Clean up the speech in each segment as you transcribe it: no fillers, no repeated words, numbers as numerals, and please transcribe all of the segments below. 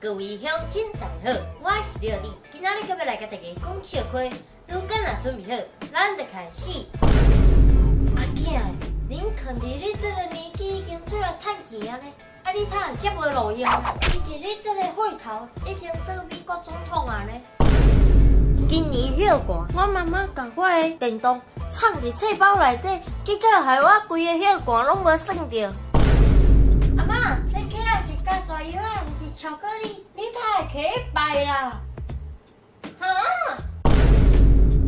各位鄉親大家好，我是廖弟，今仔日閣欲來共大家講笑話，如果若準備好，咱就開始。阿囝，恁囥佇你這个年紀已經出來趁錢啊呢？啊，你哪會遮無路用啊？伊佇你這個歲頭已經做美國總統啊呢？今年歇寒，我媽媽共我的電動藏佇冊包內底，結果害我規个歇寒攏無耍著。阿媽，你吃的是加濟藥啊，毋是巧克力，你哪會揢去拜啦？哈？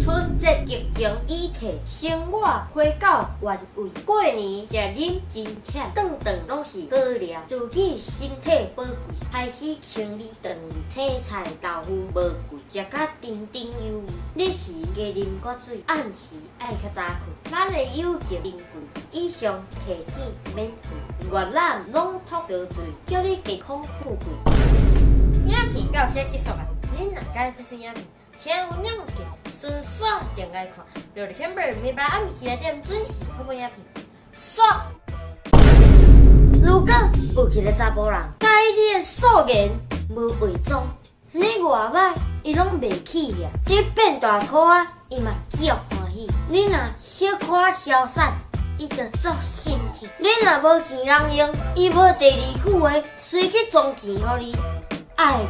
春節激情已退，生活回到原位。過年食啉真忝，頓頓攏是好料，自己身體寶貴，開始清理腸胃，青菜豆腐無貴，食甲津津有味。日時加啉寡水，暗時愛較早睏。咱的友情珍貴，以上提醒免費。越南攏托得罪，祝你健康富貴。影片到這結束啊！恁若佮意這出影片，請有影一個順紲點來看，六日天每晡暗時6點準時發布影片。煞！如果有一个查埔人，佮意你的素顏無化妝，你偌歹，伊攏袂起額；你變大箍仔，伊嘛足歡喜。你若小可痟散，伊就足心疼。你若無錢通用，伊無第二句話，隨去裝錢予你。愛。